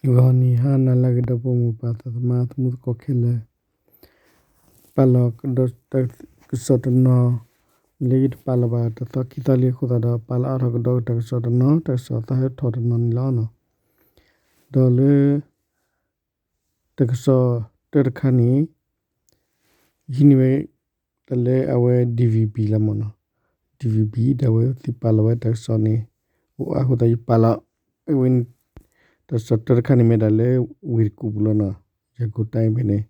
ဂီၤနံၤဟါနၤလၢအဂ့ၤ ဒီပုၢ်ဝဲၢ်မုၢ်ပၢ်သးသမါသမူသကိးခဲလၢာ်, ပာ်လီၤကဒီးတၢ်ကစီၣ်တနီၤ, လၢယတပာ်လီၤဘၣ်တသီခံသီလံအဃိသတးဒီး ပာ်လီၤအါထီၣ်ကဒီးတၢ်ကစီၣ်တနီၤ တၢ်ကစီၣ်သးဟဲထီၣ်တနီၤန့ၣ်လီၤ. ဒီးလၢ တၢ်ကစီၣ်တၢတခါန့ၣ် ဟံးန့ၢ်ဝဲ တၢ်လၢအဝဲ DVB လီၤမ့ၢ်နီၤ, DVB ဒီးအဝဲသ့ၣ်ပာ်လီၤဝဲတၢ်ကစီၣ်န့ၣ် အိၣ်အါအဃိသတး ယပာ်လီၤ အဝဲန့ၣ် တၢ်ကစီၣ်တၢတခါန့ၣ်မ့ၢ်ဒၣ်လၢ ဝ့ၢ်တကူၣ်ပူၤလီၤနီၤ, ယၤကိာ်တၢ်အံၤဖဲန့ၣ်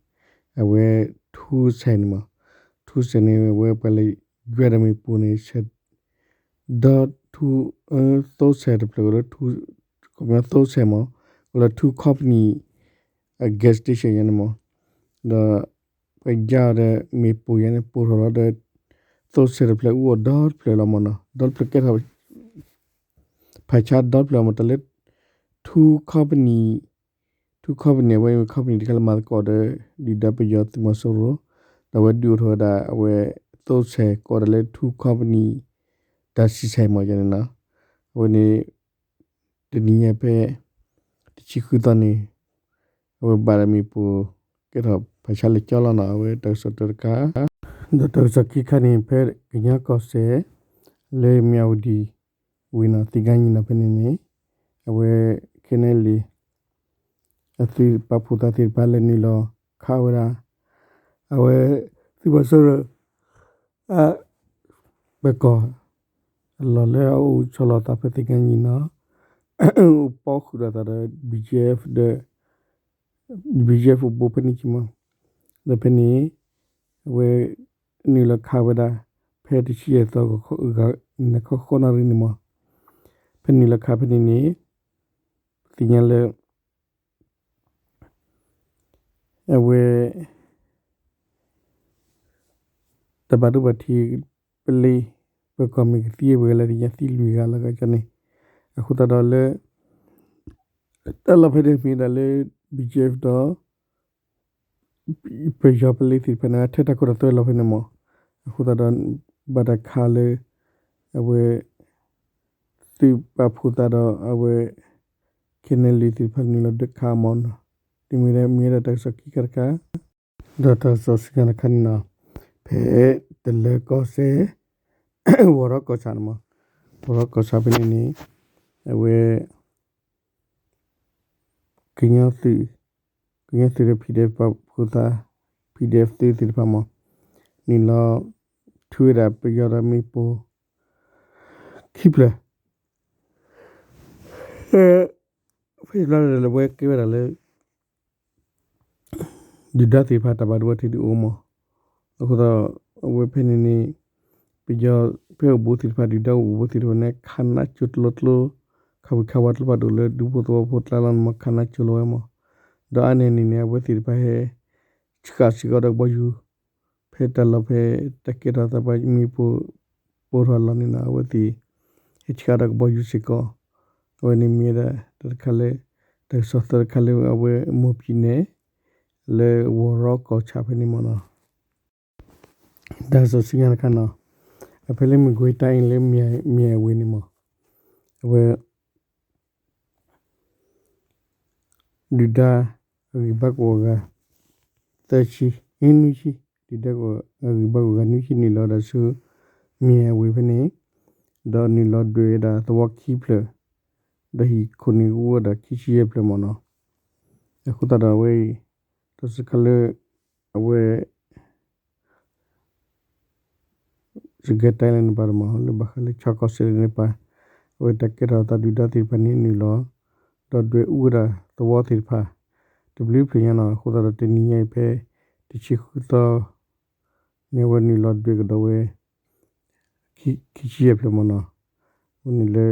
အဝဲ ထူစဲးန့ၣ်မ့ၢ်, ထူစဲးန့ၣ် အဝဲပှၤလဲၤယွၤဒီးမ့ၣ်ပိၢ်န့ၣ် ဆဲး ဒီးထူ သိစဲးတဖျၢၣ် ကလၢ သိစဲးမ့ၢ် ကလၢ ထူ company အ gas station ညါန့ၣ်မ့ၢ်, ဒီး ပယါအီၤဒီးမ့ၣ်ပိၢ်ညါန့ၣ် ပိၢ်ထီၣ်လီၤဒီး သိစဲးတဖျၢၣ်အူအီၣ်ဒီတဖျၢၣ်လီၤမ့ၢ်နီၤ, ဒီတဖျၢၣ်ကဲထီၣ် ဖးဆါဒီတဖျၢၣ်မ့ၢ် တၢ်လၢ ထူ company ထူ company အဝဲမ့ၢ် company တခါလၢမၤသကိးဒီး ဒုၣ်ဒါပယီၤသုးမီၤစိရိၤ, ဒီးအဝဲဒုးအိၣ်ထီၣ်ဝဲဒၣ်အဝဲ သိစဲးကိးဒၣ်လၢ ထူ company တၢ်ဆံဆဲးမ့ၢ်ယါန့ၣ်နီၤ, အဝဲန့ၣ် တနံၤညါဖဲ တဆံဃုသီန့ၣ် အဝဲဘၣ်ဒီးမ့ၣ်ပိၢ် ကဲထီၣ်ဖးဆါလၢကၠီလီၤနီၤ, အဝဲတၢ်ကစီၣ်တၢတခါ, ဒီးတၢ်ကစီၣ်ခံခါန့ၣ် ဖဲကညီကီၢ်စဲၣ် လၢမၠၣ်ဝတံၣ်ဝ့ၢ်နီၤ သ့ၣ်ကါညီနီၤဖဲန့ၣ်န့ၣ် အဝဲ ခဲနဲလံ အသုးပာ်ဖှိၣ်သးသ့ၣ်တဖၣ်လဲၤနုာ်လီၤခးဝဲဒၣ် အဝဲ သုးမီၤစိရိၤ အ ပၢၤကီၢ် အလီၢ်လၢအအိၣ်ဆီလီၤသးဖဲသ့ၣ်ကါညီနီၤ အိၣ်ပီဃုာ်ဒီးသးဒီး BGF ဒီး BGF အိၣ်ဘူးဖဲန့ၣ်က့မး, ဒီးဖဲန့ၣ် အဝဲ နုာ်လီၤခးဝဲဒၣ် ဖဲတဆံယဲၢ်သီ နခီဃီနၣ်ရံၣ်န့ၣ်မး, ဖဲနုာ်လီၤခးဖဲန့ၣ်န့ၣ် ပသ့ၣ်ညါလၢ အဝဲ တၢ်ဘၣ်ဒိဘၣ်ထံး ပလ့ ပၢၤကီၢ်မ့ၢ်ကသံဝဲလၢသ့ၣ်ညါသံလွံၢ်ဂၤလီၤကန့ၣ်, အဃိသတးဒီးလၢ တၢ်လီၢ်ဖဲန့ၣ်မ့ၢ်ဒၣ်လၢ BGF ဒီး ပယီၤပလ့သ့ၣ်တဖၣ်န့ၣ် အထဲတၢ်ကီတၢ်ခဲလီၤဖဲန့ၣ်မး, အဃိသတးဒီး ဘၣ်တၢ်ခးလၢ အဝဲ သုးပာ်ဖှိၣ်သးဒီးအဝဲ ခဲနဲလံ သ့ၣ်တဖၣ်နုာ်လီၤဒုးခးအီၤမးနီၤ, တမ့ၢ်မ့ၢ်ဝဲဒၣ်တၢ်ကစီၣ်ခံခါတခါ, ဒီးတၢ်ကစီၣ်ဆူညါတခါန့ၣ်နီၤ, ဖဲတလၢၤကီၢ်စဲၣ် ဝီၤရီကီၢ်ဆၣ်န့ၣ်မး, ဝီၤရီကီၢ်ဆၣ်ဖဲန့ၣ်န့ၣ် အဝဲ ကညီသုး ကညီသုးဒီး PDF ပာ်ဖှိၣ်သး PDF သုးသ့ၣ်တဖၣ်မး နုာ်လီၤ ထုးဝဲဒၣ်ပယီၤဒီးမ့ၣ်ပိၢ် ခံဖျၢၣ် ဖဲလၢဝဲကဲဝဲဒၣ်လၢ ဒုၣ်ဒါသ့ၣ်တဖၣ်တၢ်ဘၣ်ဒိဘၣ်ထံးဒုးအိၣ်မး, အဃိသတး အဝဲဖဲန့ၣ်န့ၣ် ပယီၤဖဲအိၣ်ဘူးသ့ၣ်တဖၣ် ဒုၣ်ဒါအိၣ်ဘူးသ့ၣ်တဖၣ်န့ၣ် ခးနးစိၤတလီၤကျိ ခးဝံၤခးဝါတလီၤဘၣ်ဒိၣ်လၢဒူဖိသဝီဖိကျါလီၤန့ၣ်မး ခးနးစိၤလီၤဝဲမး, ဒီးအါန့ၢ်န့ၣ်န့ၣ် အဝဲသ့ၣ်တဖၣ်ဟဲ ဆှးစ့ၢ်ကီးဒီးကဘီယူၤ ဖဲတၢ်လီၢ်ဖဲတၢ်ကဲထီၣ်သးပှၤမ့ၣ်ပိၢ် ပိၢ်ထီၣ်အလီၢ်န့ၣ်နီၤ အဝဲသ့ၣ် ဟဲဆှးဒီးကဘီယူၤစ့ၢ်ကီး, အဝဲန့ၣ်မ့ၢ်ဝဲဒၣ်တၢ်တခါလၢ တၢ်ကစီၣ်သၢတခါလၢအဝဲမိၢ်ပံၤနဲၣ် လၢဝီၤရီကီၢ်ဆၣ်ဖဲန့ၣ်မးနီၤ. တၢ်ကစီၣ်ဆူညါတခါနီၤ, အဖဲလၢမကွ့ၤတိုင်းလၢ မၠဲၣ်ဝ့ၢ်န့ၣ်မး, အဝဲ ဒုၣ်ဒါ အဂံၢ်ဘါကအိၣ်ဂၤ သၢဆံ, နွံဆံ, ဒုၣ်ဒါ အဂံၢ်ဘါကအိၣ်ဂၤ နွံဆံ နုာ်လီၤဒၣ်ဆူ မၠဲၣ်ဝ့ၢ်ဖဲန့ၣ်, ဒီးနုာ်လီၤဒွဲၣ်ဝဲဒၣ်သဝီခံဖျၢၣ်, ဒီးဟံၣ်ခိၣ်န့ၣ်ကအိၣ်ဝဲဒၣ်ခံဆံယဲၢ်ဖျၢၣ်မးနီၤ. အဃိသတးဒီးအဝဲအံၤ တၢ်စခါလၢ အဝဲ စကဲတဲလၢန့ၣ်ပၤတမး လၢဘၣ်ဃးလၢခၠၣ်ကီၢ်စဲၣ်န့ၣ်ပၤ, အဝဲတၢ်ကဲထီၣ်သးဒုၣ်ဒါသ့ၣ်တဖၣ်န့ၣ်နုာ်လီၤ, ဒီးဒွဲၣ်အူဝဲဒၣ်သဝီသ့ၣ်တဖၣ် တဘျုးဖျၢၣ်ညါနီၤ. အဃိသတးဒီးတနံၤညါအံၤဖဲ တဆံဃုသီ န့ၣ် အဝဲနုာ်လီၤဒွဲၣ်ကဒီးဝဲ ခံဆံယဲၢ်ဖျၢၣ်မးနီၤ. အဝဲန့ၣ်လၢ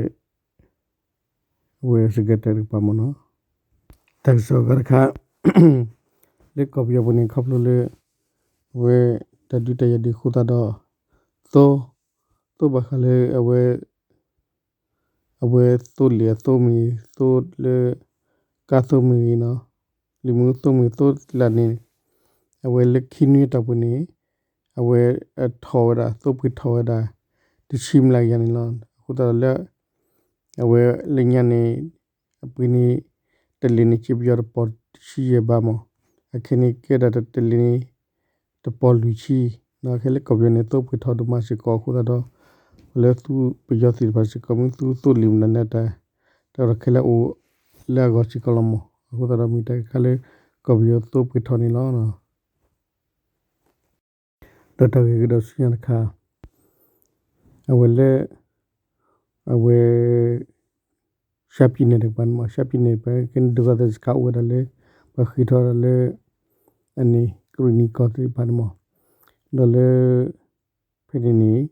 အဝဲစကဲတဲတကပၤမးနီၤ. တၢ်ကစီၣ်အဂၤတခါ လၢကီၢ်ပယီၤပူၤန့ၣ် ခီဖျိလၢ အဝဲတၢ်ဒုးတၢ်ယၤဒုးအဃိသတးဒီး သိ သိဘၣ်ဃးလၢအဝဲ အဝဲသိလ့ၣ်အသိမ့ၢ်ဂ့ၤ သိလၢ ကါသိမ့ၢ်ဂ့ၤနီၤ, လံာ်မူသိမ့ၢ်ဂ့ၤ သိလၢန့ၣ် အဝဲလၢခံနွံအတီၢ်ပူၤန့ၣ် အဝဲအထီၣ်ဝဲဒၣ် သိပှ့ၤထီၣ်ဝဲဒၣ် တဆံမျးကယၤန့ၣ်လီၤ. အဃိသတးဒီးလၢ အဝဲလၢညါန့ၣ် အပှ့ၤန့ၣ် တလ့ၤန့ၣ် ကၠ့ပယီၤတပီၤတဆံယဲၢ်ဘးမး, အခဲန့ၣ်ကဲဒၣ်တလ့ၤန့ၣ် တပီၤလွံၢ်ဆံ, ခဲလၢကီၢ်ပယီၤန့ၣ် သိပှ့ၤထီၣ်ဒိၣ်မးစ့ၢ်ကီးအဃိသတးဒီး ပှၤလၢသူပယီၤသ့ၣ်တဖၣ်စ့ၢ်ကီး မ့ၢ်သူသိလ့ၣ်မနုၤန့ၣ် တၢ် တၢ်ဒီးခဲလၢအအိၣ်လၢအဂီၢ်စ့ၢ်ကီးလီၤမး, အဃိသတးဒီးမ့ၢ်တၢ်တခါလၢ ကီၢ်ပယီၤသိပှ့ၤထီၣ်န့ၣ်လီၤ. ဒီးတၢ်ဂ့ၢ်ကဒီးဆူညါတခါ အဝဲလၢ အဝဲ ရှမ်းပြည်နယ် တကပၤန့ၣ်မး, ရှမ်းပြည်နယ် ပကဲဒုက္ခသည်စခန်း အိၣ်ဝဲဒၣ်လၢ ပှၤဃ့ထီၣ်ဒၣ်လၢ အန့ၣ် ကရံၣ်နံၤကီၢ်သ့ၣ်တဖၣ်န့ၣ်မး, ဒီးလၢ ဖဲန့ၣ်န့ၣ်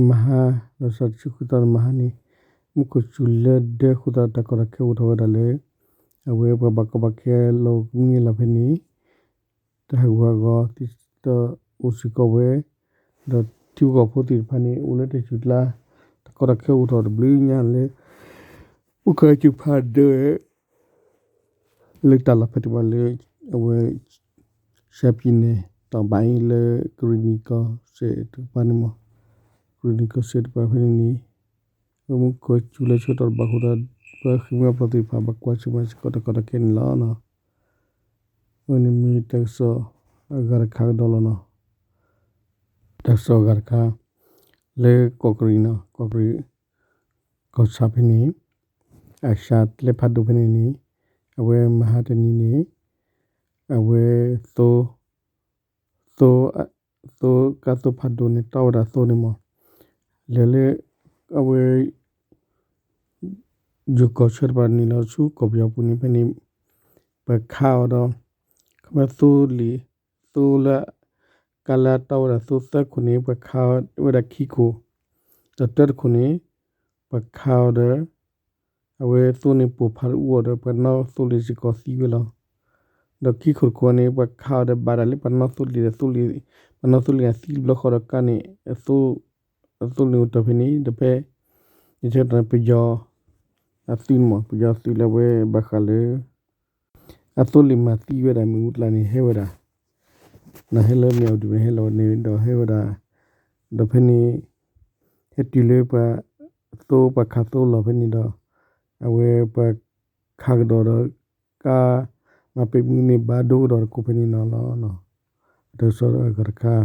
မဟါ လီၤဆီတဆံဃုသီန့ၣ် မဟါန့ၣ် မူခိၣ်စူၤလၢဒၢဃုသီ တၢ်ကီတၢ်ခဲအိၣ်ထီၣ်ဝဲဒၣ်လၢ အဝဲပှၤဘၣ်ကီဘၣ်ခဲလီၤကမံးလီၤဖဲန့ၣ် တၢ်ဟးဂူာ်ဟးဂီၤသ့ၣ်တဖၣ်အိၣ်စ့ၢ်ကီးဝဲ, ဒီးထံဖိကီၢ်ဖိသ့ၣ်တဖၣ်န့ၣ် အိၣ်လၢတၢ်စူၤကျါ တၢ်ကီတၢ်ခဲအိၣ်ထီၣ်တဘျုးညါလၢ မူခိၣ်စူၤဖးဒိၣ် လၢတၢ်လီၢ်ဖဲတကပၤလၢ အဝဲ ရှမ်းပြည်နယ် တောင်ပိုင်း လၢကရံၣ်နံၤကီၢ်စဲၣ်တကပၤန့ၣ်မး, ကရံၣ်နံၤကီၢ်စဲၣ်တကပၤဖဲန့ၣ်န့ၣ် အဝဲမူခိၣ်စူၤလၢဆၢကတီၢ်တဘၣ်အဃိသတး ပှၤဃ့ၢ်မှံဟးဖျိးသ့ၣ်တဖၣ် ဘၣ်ကွၢ်ဆၢၣ်မဲာ်စ့ၢ်ကီးတၢ်ကီတၢ်ခဲန့ၣ်လီၤ. အဝဲန့ၣ်မ့ၢ်တၢ်ကစီၣ်အဂၤတခါကဒီးလီၤနီၤ. တၢ်ကစီၣ်အဂၤတခါ လၢကီၢ်ကရံၣ်နီၤ, ကီၢ်ကရံၣ် ကီၢ်ဆၣ်ဖဲန့ၣ် အရှါကျဲဖးဒိၣ်ဖဲန့ၣ်န့ၣ် အဝဲမဟါတနံၤန့ၣ် အဝဲ သိ သိ သိကါသိဖးဒိၣ်န့ၣ် တီဝဲဒၣ်သိန့ၣ်မး, လဲၤလၢ အဝဲ ယိၤကီၢ်ဆၢတဖၣ်န့ၣ်လီၤ ဆူကီၢ်ပယီၤပူၤန့ၣ်ဖဲန့ၣ် ပှၤခးအီၤဒီး ခီဖျိသိလ့ၣ် သိလၢ ကါလၢအတီဝဲဒၣ်သိသၢခိၣ်န့ၣ် ပှၤခးဝဲဒၣ်ခံခိၣ်, ဒီးတၢတခိၣ်န့ၣ် ပှၤခးအီၤဒီး အဝဲသိန့ၣ်ပိၢ်ဖးဒိၣ်အူအီၤဒီး ပှၤနီၣ်သိလ့ၣ်စ့ၢ်ကီးသံဝဲလီၤ. ဒီးခံခိၣ်တခိၣ်န့ၣ် ပှၤခးအီၤဒီးဘၣ်ဒၣ်လၢပှၤနီၣ်သိလ့ၣ်ဒီး သိလ့ၣ် ပှၤနီၣ်သိလ့ၣ်န့ၣ်သံတဘျီဃီဒီးကါန့ၣ် အသိ အသိန့ၣ်အိၣ်တ့ၢ်ဖဲန့ၣ် ဒီးဖဲ ယဆၢကတီၢ်န့ၣ် ပယီၤ အသုးမး ပယီၤသုးလၢအဝဲဘၣ်ဃးလၢ အသိလ့ၣ်မၤသံဝဲဒၣ်မ့ၣ်အူကျါန့ၣ် ဟဲဝဲဒၣ်, နဟဲလၢမ့ၣ်အူဒုးန့ၣ် ဟဲလီၤန့ၣ်ဒီးဟဲဝဲဒၣ်, ဒီးဖဲန့ၣ် ဟဲတုၤလၢပှၤသိပှၤခးသိလီၤဖဲန့ၣ်ဒီး အဝဲပှၤခးကဒီးဒီး ကါမၤပ့ၣ်မုၢ်န့ၣ် ဘၣ်ဒိကဒီးတကိးဖဲန့ၣ်နီၤလီၤ. တၢ်ကစီၣ်အဂၤတခါ